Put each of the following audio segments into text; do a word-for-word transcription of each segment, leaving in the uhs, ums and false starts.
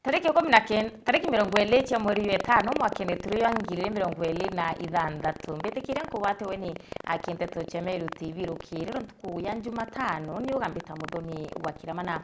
Tariki ikumi na kenda, tariki mirongo iri cia mweri jwa itano, mwakene turi jwa ngiri mirongo iri na ithanthatu. Mbitikiria nkugwate weni aki nteto cia Meru T V rukiri rwa ntuku ya Jumatano, ni ugambita Muthoni wa Kiramana.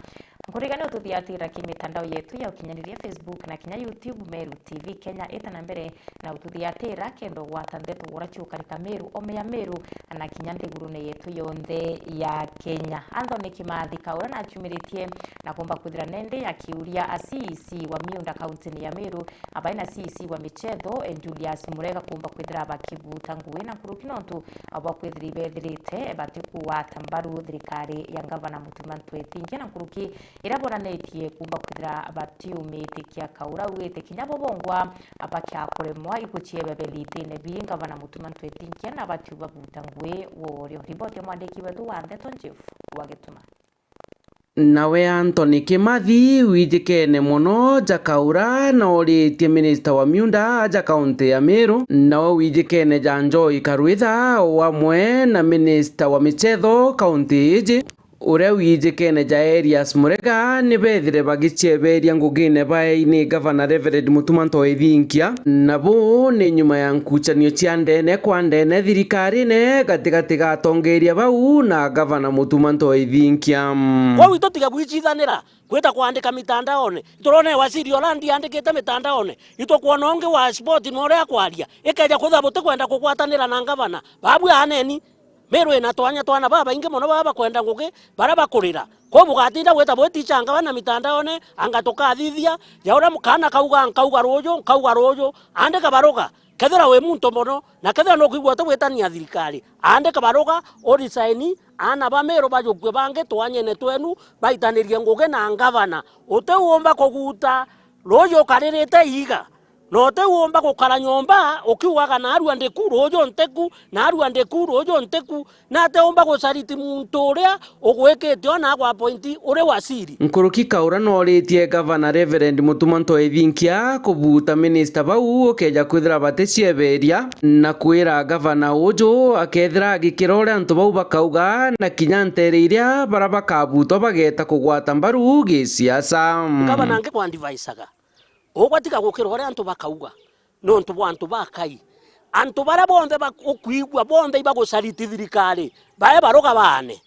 Nkurigania ututhiatira ki mitandao yetu ya ukinyaniria, Facebook na kinya YouTube, Meru T V Kenya. Ita na mbere na ututhiatira kenda ugwata nteto ura ciukarika Meru, ome ya Meru, na kinya nthigurune yetu yonthe ya Kenya. Anthony Kimathi Kaura nachumiritie na kumba kwithira nende akiuria a C E C wa miunda kauntini ya Meru, abai na C E C wa michetho, eh, Julius Murega kumba kwithira bakibuta ngui na nkuruki nontu bwa kwithira ibethirite batikugwata mbaru thirikari ya ngavana Mutuma Ntwethingia na nkuruki iria bonanitie kumba kwithira batiumitikia. Kaura augite kinya bo bongwa bakia kuremwa iguciebebe litine bi ngavana Mutuma Ntwethingia na batiu babuta ngui worio. Riboti ya mwandiki wetu wa ndeto Jeff wa Gituma. Nawe Anthony Kimathi wijikene mono ja Kaura na oritie minista wa miunda ja kaunti ya Meru, nawe wijikene ja Njoi Karwitha o amwe na minista wa michetho kaunti iji. Uria wijikene ja Elias Murega ni bethire bagicieberia ngugine baei ni Gavana Reverend Mutuma Ntoi Thinkia, na buu ni nyuma ya nkucanio cia ndene kwa ndene thirikarine gatigati ga atongeria bau na Gavana Mutuma Ntoi Thinkia. Kwou itutiga gwicithanira gwita kwandika mitandaone. Iturone waziri ora ndiandikite mitandaone. Itukwona ungi wa sport na uria akwaria. Ikeja kwithira butikwenda kugwatanira na ngavana, babu aneni. Meru ina twanya twana babaingi mono baba bakwenda ngugi, baria bakurira. Kwou bugatinda gwita bwitichanga bana mitandaone, anga tukathithia, ja uria mukana kauga, nkauga ruju, nkauga ruju, andika baruga. Kethira wi muntu mono, na kethira nukwigua utigwitania thirikari, andika baruga, urisaini, ana ba Meru bajukue bangi twanyene twenu, baitanirie ngugi na ngavana. Utiumba kuguta ruju ukaririte iiga. Na utiumba gukara nyomba ukiugaga, "Naarua ndiku, ruuju ntiku, naarua ndiku, ruuju ntiku." Na atiumba gucariti muntu uria ugwikite ona agwa appointi uri waziri. Nkuruki Kaura nooritie Gavana Reverend Mutuma Ntoi Thinkia kubuta minista bau ukeja kwithira baticieberia, na kwira gavana uju akethira agikira uria antu bau bakauga, na kinya ntere iria baria bakabutwa bageta kugwata mbaru gisiasa. Gavana angi kwa advisaga. Ugwatiga gukira uria antu bakauga, nontu bwa antu bakai. Antu baria bonthe ba-, ukwigua bonthe ibagucariti thirikari, bae baruga baane.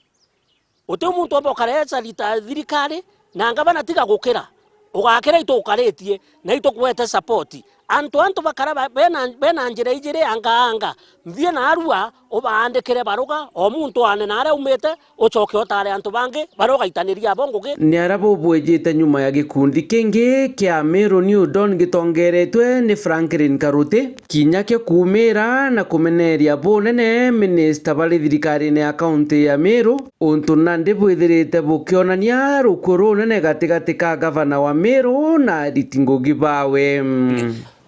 Uti muntu omba ukara ecarita thirikari, na ngavana tiga gukira. Ugakira itukaritie, na itukwete support. Antu, antu bakara ba-, bena, bena njira ijiri anga anga. Nthie naarua, ubaandikire baruga, o muntu aane na aria aumite, ucoke utaare antu bangi baria ugaitaniria abo ngugi. Ni aria bubwijite nyuma ya gikundi kingi kia Meru New Dawn gitongeretwe ni Franklin Karuti, kinya kio kuumira na kumeneria bunene minista bari thirikarine ya kaunti ya Meru, untu nandi bwithirite bukionania rukuu runene gatigati ka gavana wa Meru na ariti ngugi bawe.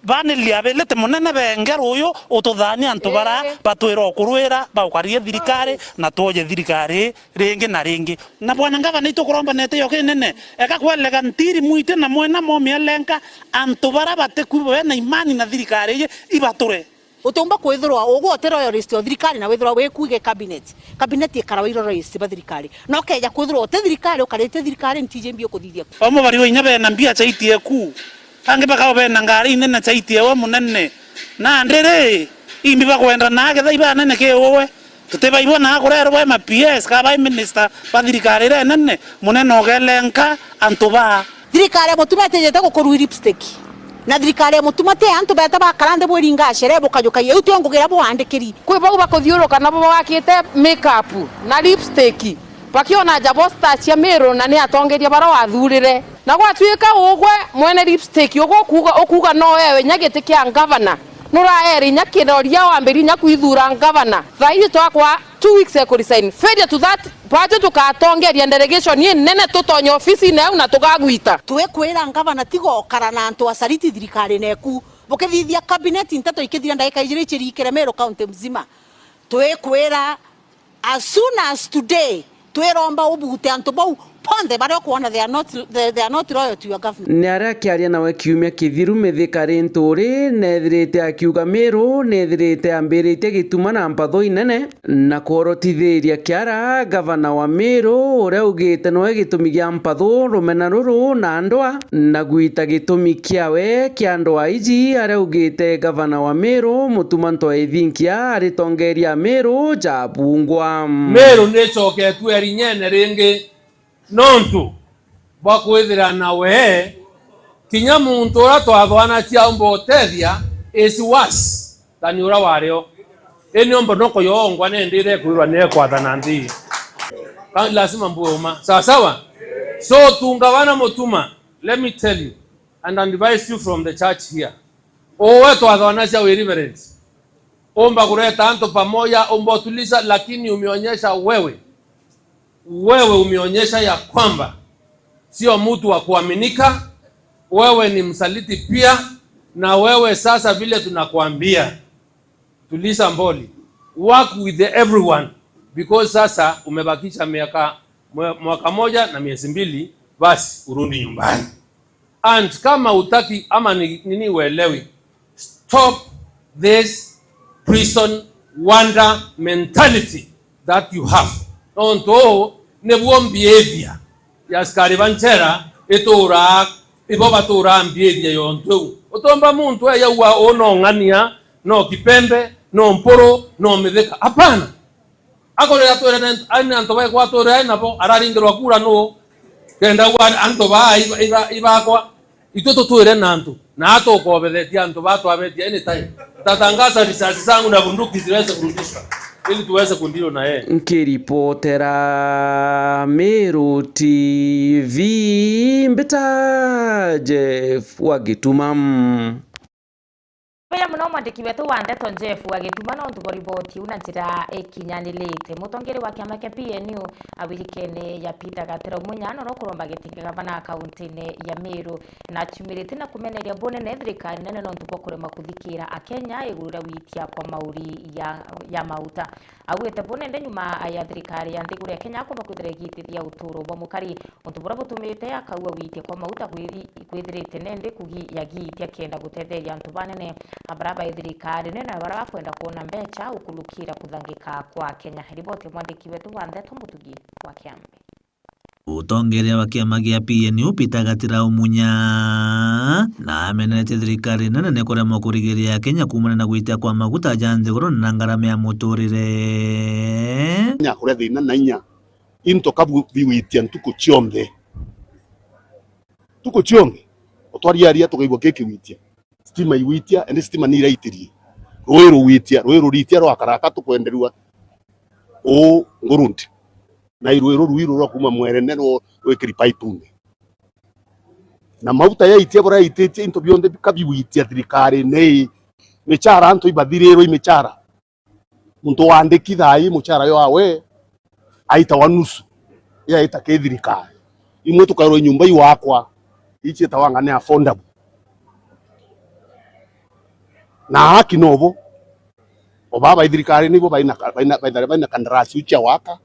Bani liability munene benge ruuyu ututhaania antu bara batwira ukurwira baukarie thirikari na twoje thirikari ringi na ringi. Na bwana ngavana, itukuromba nete yo kinene, eka kwelega ntiri mwite na mwena momia lenka antu bara batikwi bena imani na thirikari iji ibature. Utiumba kwithirwa ugwe uti royalist o thirikari na withirwa wi kuige cabinet. Cabinet ikarawa i royalist ba thirikari. Na ukeja kwithirwa uti thirikari, ukarite thirikari, ntiji mbi ukuthithia ku. Bamwe bari o inya bena mbia chaitie ku. Angi bakaba bena ngari inene chaitie we munene. Nandi ri, imbi bakwenda na aketha iba anene ki uwe. Tutibaibona kurerwa ma P S, ka bai minister ba thirikari iria nene, munene ugelenka antu ba. Thirikari ya Mutuma itijite gukurui lipstick. Na thirikari ya Mutuma ti antu beta bakara nthi bwiringa shere bukajukagia, iu tio ngugi iria bwandikiri. Kwi bau bakuthiuruka nabo bakite makeup na lipstick, bakiona ja poster cia Meru na ni atongeria bara wathurire. Na gwatuika ugwe mwene lipstick, ugwe ukuuga, ukuuga no wewe inya giti kia ngavana, nuraere inya kiroria wambirie inya kwithura ngavana. Thaa iji twakwa two weeks ya kuresign. Failure to that, bwatu tukatongeria delegation inene tutonye ofisine au na tugagwita. Twikwira ngavana tiga ukara na antu acariti thirikarine eku. Bukithithia cabinet nteto ikithira ndagika ijiri icirikire Meru county mzima. Twikwira as soon as today, twiromba ubute antu bau bonthe baria ukwona they are not, they, they are not loyal to your government. Ni aria akiaria nawe kiumia kithiru, Mithika Linturi neethirite akiuga Miru neethirite yambiritie gituma na mpatho inene na kworotithiria kiara gavana wa Miru, uria augite noe gitumi gia mpathu rumena ruru na ndwaa, na gwita gitumi kiawe kia ndwaa iji, aria augite gavana wa Miru, Mutuma M'Ethingia, aritongeria Miru jabungwa. Miru nicoketue rinyene ringi. Nontu bwa kwithira na wee, kinya muntu uria twathwanagia aumba utethia is worse than uria wari o. Ini umba noko yongwa nendire kwirwa ni ekwathana nthi. Ka-, lazima mbue uma. Sawa sawa? So, tu gavana Mutuma, let me tell you and advise you from the church here. Uwe twathwanagia wi reverend. Umba kureta antu pamoja, umba utuliza, lakini umeonyesha wewe Wewe umeonyesha ya kwamba sio mtu wa kuaminika, wewe ni msaliti pia, na wewe sasa, vile tunakuambia, tuliza mboli, work with everyone, because sasa umebakisha miaka, mwe-, mwaka moja na miezi mbili, basi urudi nyumbani. And kama utaki ama ni nini uelewi, stop this prison wonder mentality that you have. Nontu uu nibuo mbiithia ya askari ba nchera ituraa, ibo baturaa mbiithia yontu iu. Utomba muntu eyaua uu no ng'ania, no kipembe, no mpuru, no mithika. Hapana. Akorera atwire na ant-, aina antu bae kwatwire ai nabo, araringirwa kura nuu? Kenda gwa antu baa iba-, iba-, ibakwa. Itwe tutwire na antu, na atukobethetie antu batwabetie anytime. Tatangaza risasi zangu na bunduki ziweze kurudishwa, ili tuweze kundilo na yeye. Nkiripotera Meru T V, mbita Jeff wa Gituma. Mbuya muno mwandiki wetu wa ndeto Jeff wa Gituma nontu bwa riboti iu na njira ikinyanirite. Mutongeri wa kiama kia P N U awirikene ya Peter Gatira Umunya noro kuromba giti kia gavana kauntine ya Meru, na aciumirite na kumeneria bunene thirikari nene nontu bwa kurema kuthikira Akenya iguru ria gwitia kwa mauri ya, ya mauta. Augite bunende nyuma ya thirikari ya nthiguru ya Kenya kumba kwithira igitithia uturo bwa mukari, untu buria butumite akaua gwitia kwa mauta kwiri-, kwithirite nende kugi-, yagiitia kenda gutetheria antu banene baria bai thirikari nene na baria bakwenda kwona mbecha ukulukira kuthangika kwa Kenya. Riboti ya mwandiki wetu wa ndeto Mutugi wa Kiambi. Utongeria wa kiama gia P N U Peter Gatira Umunya na ameneretie thirikari nene ni kuremwa kurigiria Kenya kuumana na gwitia kwa maguta ja nthiguru na ngarama ya muturire. Nya kuria thina na inya into kabu bigwitia ntuku cionthe. Ntuku cionthe utwariaria tukaigua kiki gwitia. Stima igwitia, ende stima ni iraitirie. Rui rugwitia, rui ruritia rwa Karaka tukwenderua uu Ngurundi. Na irui ruru iru rwa kuuma Mwerene rwo rwikiri paipune. Na mauta yaitia bura yaititie into bionthe kabigwitia thirikari ni michara antu ibathirirwe imichara. Muntu waandiki thaa ii muchara yo awe aitawa nusu, yaita ki thirikari. Imwe tukairwa nyumba iwakwa, ichiitawa ng'a ni affordable. Na haki nobo, o baba bai thirikari nibo baina ka-, baina, baina, baina kandarasi iu cia waka,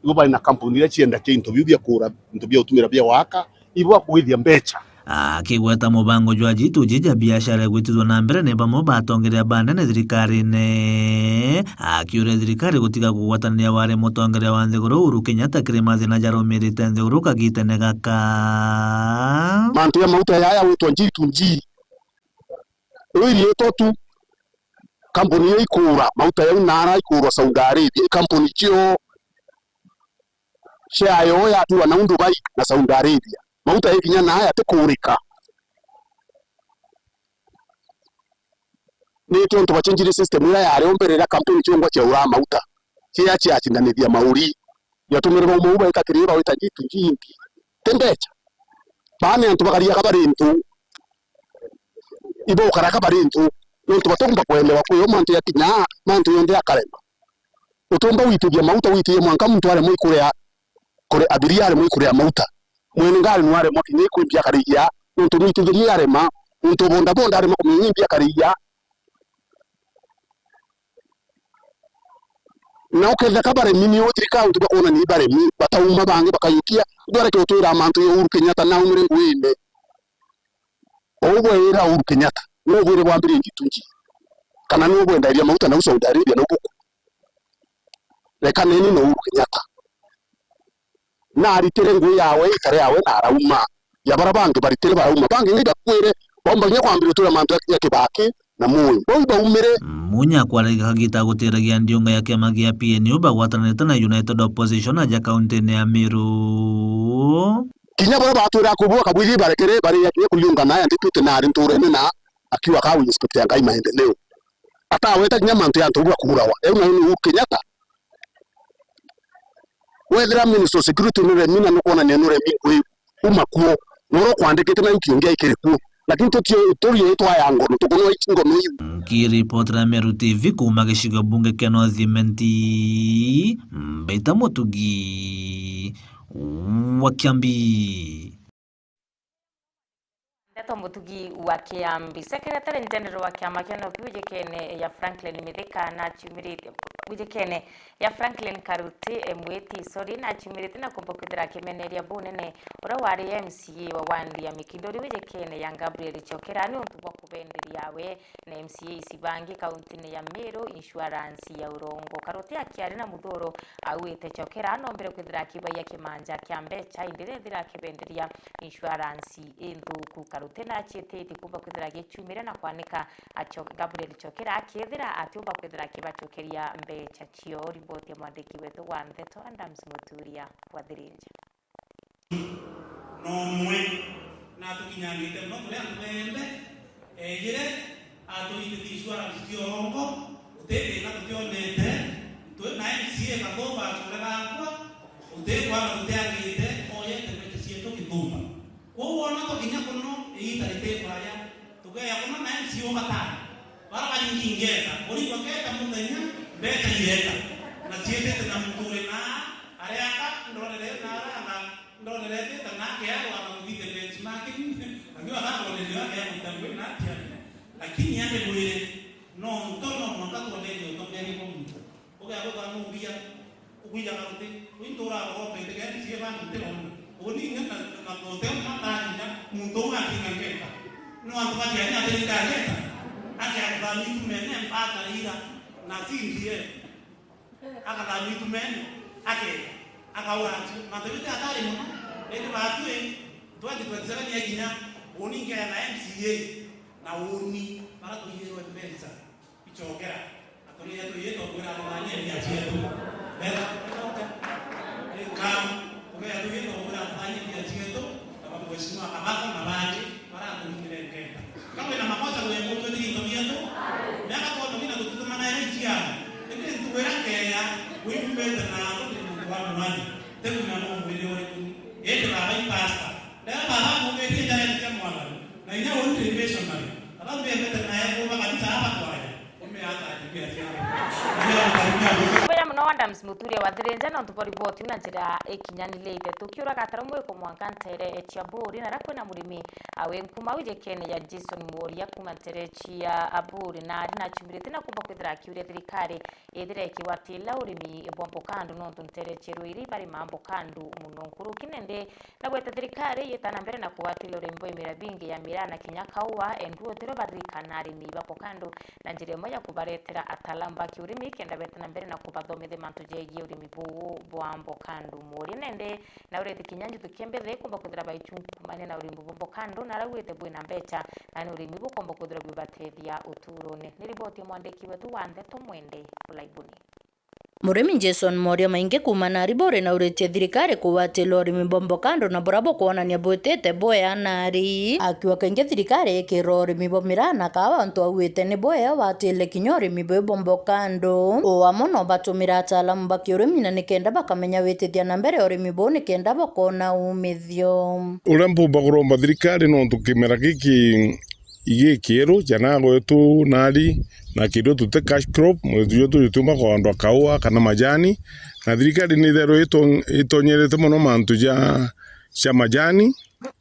ibo bari na kampuni iria ciendagia into biu bia kuura, into bia utumira bia waka, ibo bakwithia mbecha. Akigweta mubango jwa G two G ja biashara igwitithua na mbere ni bamwe ba atongeria banene thirikarine, akiuria thirikari gutiga kugwatanania wari mutongeria wa nthiguru Uhuru Kenyatta kiri mathina jarumirite nthiguru kagitene gaka. Mantu ya mauta yaya gwitwa G two G, rwiriitwe tu, kampuni iyo ikuura mauta yau naara ikuurwa Saudi Arabia, i kampuni cio share yo yatiwa nau Dubai na Saudi Arabia. Mauta ikinya naaya atikuurika. Ni tiontu bacenjirie system iria yari o mbere iria kampuni ciongwa ciauraa mauta, ciria ciacindanithia mauri. Yatumire bauma u baita kiri bagwita G two G imbi. Ti mbecha. Baa ni antu bakariaga bari ntu. Ibo ukaraga bari ntu. Nontu batiumba kwelewa kwi o mantu yakinya, mantu yonthe yakarema. Utiumba gwitithia mauta, gwitithia mwanka muntu aremwa ikuria, kuri abiria aremwa ikuria mauta. Mwene ngari nu aremwa kinya ikwimbia akarigia, nontu nwitithirie arema, muntu bodaboda aremwa kumenya imbia akarigia. Na uketheka baremi ni uthirika untu bakwona ni baremi, batauma bangi bakayukia. Ndwareke utwira mantu ya Uhuru Kenyatta naumire nguine. Ou bwaira Uhuru Kenyatta, no bwire bwambiririe G two G. Kana no bwendaria mauta nau Saudi Arabia nau buku. Rekaneni na Uhuru Kenyatta. Naritire ngui yawe, itare yawe, na arauma. Ya bara bangi baritire barauma. Bangi ngai bakwire, baumba kinya kwambira utwira mantu ya, ya Kibaki na Moi. Bau baumire. Munya kwaragia kagita gutiragia ndiunga ya kiama gia P N U bagwatanite na United Opposition aja kauntine ya Meru. Kinya baria batwira kubua kabwiji barekere bari ya kinya kuriungana ya deputy na ari nturene na akiuga ka inspector ya ngai maendeleo. Ataweta kinya mantu ya antu bwa kuurawa. Eu nayo ni Uhuru Kenyatta. Wethira Minister of Security nuremi na nukwonania nuremi ngui uma kuo, noro kwandikite na yuki ungi aikire kuo. Lakini tutio turio twaya ngono, tukunwa iki ngono iu. Nkiripotera Meru T V kuuma gicigo bunge kia North Imenti, Mbaita Mutugi wa Kiambi. Ndeto Mutugi wa Kiambi. Secretary General wa kiama kia NOP wijikene ya Franklin Mithika naciumirite, wijikene ya Franklin Karuti, eh, Mwiti, sorry, naciumirite na kumba kwithira akimeneria bunene uria wari M C A wa wandi ya Mikinduri wijikene ya Gabriel Chokera ni untu bwa kubenderia we na M C As bangi kauntine ya Meru insurance ya urongo. Karuti akiari na Muthuru auite Chokera anombire kwithira akibaia kimanja kia mbecha, indi rethira akibenderia insurance inthuku. Karuti naciititie kumba kwithira agiciumire na kwanika acho-, Gabriel Chokera akethira atiumba kwithira akibacokeria mbecha cio. Riboti ya mwandiki wetu wa ndeto Adams Muturia wa Thirinja. Nomwe natukinyangite mono turi antu bende, ejire atwitite insurance ciongo, guti thina tutionete, twi na M C A kathumba acure gakwa, guti kwamba tutiangite, oyete mbeca cietu kithumba. Kwou wona tukinya kuno, iita riti kwaya, tukeya kuno na M C A ubatara. Bara baringi ngeta, kurigwa ngeta muthenya, mbeca ireta. Na cietete na muntu uri na, ari aka, ndorere na aranga, ndorere teta nake arwa na muthithe benchmarking, akiwa na ndorere yake ya muita ngui na atia. Lakini ande mwire, no nto no mwaka tuonere utongeria kwa muntu. Ugeagutha numbia, ukwijaga ruti, wintu uragomba itegeni cie bantu ntiromba. Uni inga na, na, na ndote matakinya, muntu uu akinya ngeta. No antu bakianya atiri ngeta. Akiakuthami itumene, mpaka ira, na C D F. Akathami itumene, aketa. Akaura acio. Mantu bitu atari muno, indi batwi, twenty twenty-seven yakinya, uni ngea na M C A, na uni, bara tuiyirwe mbeca. Icokera. Aturia tuiye twamwira tuthanie mbia cietu. Bera, bera uta. Eka, turia tuiye twamwira tuthanie mbia cietu, na ba mheshimiwa Kabako na bangi, bara turingire nkenda. Kama ina makosa we mutu tiri into bietu, miaka twono mina tututumana iri ciana. Indi ntuwira nkeya, wimbete na abo tiri muntu wa mwanya. Tebu na no mwiri uriku. Indi baba i pastor. Leo baba mugetie njara ya mwana. Na inya undi missionary. Baba mbete na ego baba kanisa hapa kwaya. Wira muno wa Adams Muturia wa Thirinja nontu bwa riboti na njira ikinyanilite. Tukiura gatara mwiko mwanka ntere cia Buri na rakwina murimi awe nkuma wijikene ya Jason Mworia kuma ntere cia Buri na ari nachumirite na kumba kwithira akiuria thirikari ithire ikigwatila urimi bwa mbokandu nontu ntere cia Rwiri barima mbokandu muno nkuruki nende na gweta thirikari yita na mbere na kugwatila urimi bwa imera bingi ya miraa na kinya kaua, endu utiro baririkana arimi ba mbokandu na njira imwe ya kubaretera ataalamu ba kiurimi kenda beta na mbere na kubathomithia mantu jegie urimi buu bwa mbokandu. Mworia nende na ureti kinya njutu cia mbeca ikumba kwithira baichunkumania na urimi bwa mbokandu na arauite bwina mbecha na ni urimi bukumba kwithira bwibatethia uturone. Ni riboti ya mwandiki wetu wa ndeto Mwende Ulaibuni. Murimi Jason Mworia maingi kuuma Naribori na uritie thirikari kugwatila urimi bwa mbokando na buria bukwonania bwitite bwea nari. Akiuga kaingi thirikari ikira urimi bwa miraa na kawa ontu auite ni bwea watile kinya urimi bwi bwa mbokando. Uu amwe no batumira ataalamu ba kiurimi na nikenda bakamenya witithia na mbere urimi buu nikenda bakona umithio. Uria mpumba kuromba thirikari nontu kimera giki igi kieru, ja na gwetu nari na kindu tuti cash crop, mwetu jwetu jutiumba kwandwa kaua kana majani, na thirikari ni itherwe ito-, itonyerete mono mantu ja, ja majani,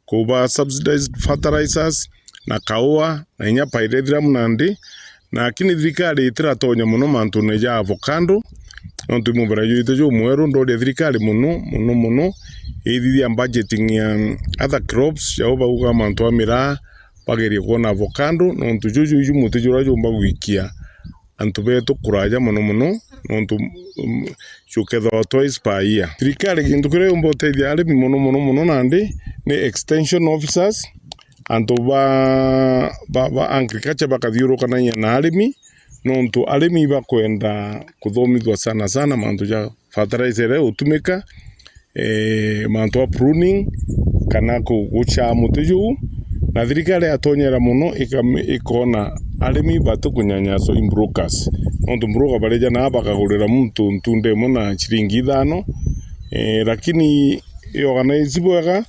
kuba subsidized fertilizers, na kaua, na inya pyrethrum nandi, lakini thirikari itiratonya mono mantune ja avocado, Nontu i mumbera jwitwe jumweru, ndoria thirikari mono, mono, mono, ithithia budgeting ya other crops, jau bauga mantu a miraa, bagerie kwona avocado, nontu juju iju muti juria jumba gwikia antu betu kuraja mono mono, nontu, mm, jukethagwa twice per year. Thirikari gintu kiria yumba utethia arimi mono mono mono nandi ni extension officers, antu ba, ba, ba agriculture bakathiurukanagia na arimi, nontu arimi ibakwenda kuthomithua sana sana mantu ja fertilizer iria iutumika, eh, mantu a pruning, kana ku-, gucaa muti juu, na thirikari yatonyera mono ikam-, ikona arimi batikunyanyaswa i brokers. Nontu broker bareja naa bakagurira muntu ntunda imwe na ciringi ithano, eh, lakini iorganize bwega,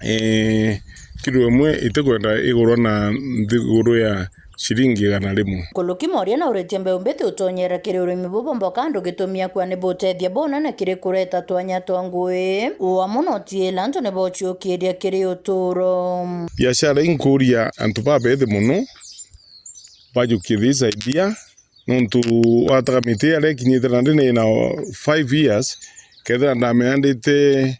eh, kilo imwe itikwenda igurwa na nthiguru ya ciringi igana rimwe. Nkuruki Mworia nauritie mbeu mbithi utonyera kiri urimi bubu mboka andu gitumi akua ni butethia bunene kiri kureta twanya twa ngui, ua mono tiila antu ni bochiukiria kiri uturo. Biashara inkuria antu babethi mono bajukie this idea, nontu wataga miti aria ikinyite nandi ni na five years, kethira ndamenya ndite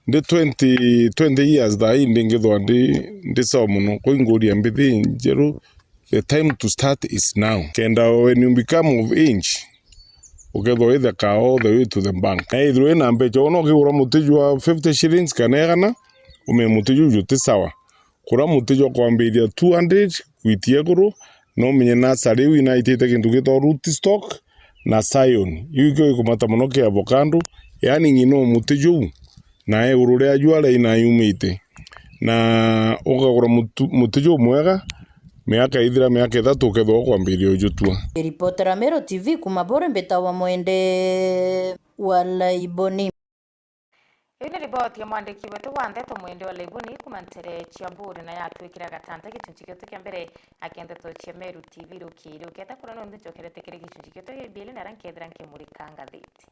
ndi twenty, twenty years thaa ii ndingithwa ndi, ndi sawa mono. Kwou inguria mbithi njeru, the time to start is now. Kenda when you become of age, ukethwa witheka all the way to the bank. Na ithirwa wina mbecha, wona ukigura muti jwa fifty shillings kana igana, umenye muti juu juti sawa. Kura muti jwa kwambiria two hundred gwitia iguru, no umenye nasari iu inaitite kintu gitagwa root stock na scion. Iu ikio gikumata mono ki avocado, yaani ng'ina o muti juu, na iguru ria jua ria inayumite. Na ukagura mutu-, muti juu mwega, miaka ithira miaka ithatu ukethwa ukwambiria ujutua. Ripotera Meru T V kuma Bore mbitawa Mwende wa Laiboni. Iu ni riboti ya mwandiki wetu wa ndeto Mwende wa Laiboni kuma ntere cia Buri, na yatwikira gatanta gichunchi gietu kia mbere, aki ndeto cia Meru T V rukiri. Uketa kurona untu nchokerete kiri gichunchi gietu gia biiri, na aria nkethira nkimurika ngathiti.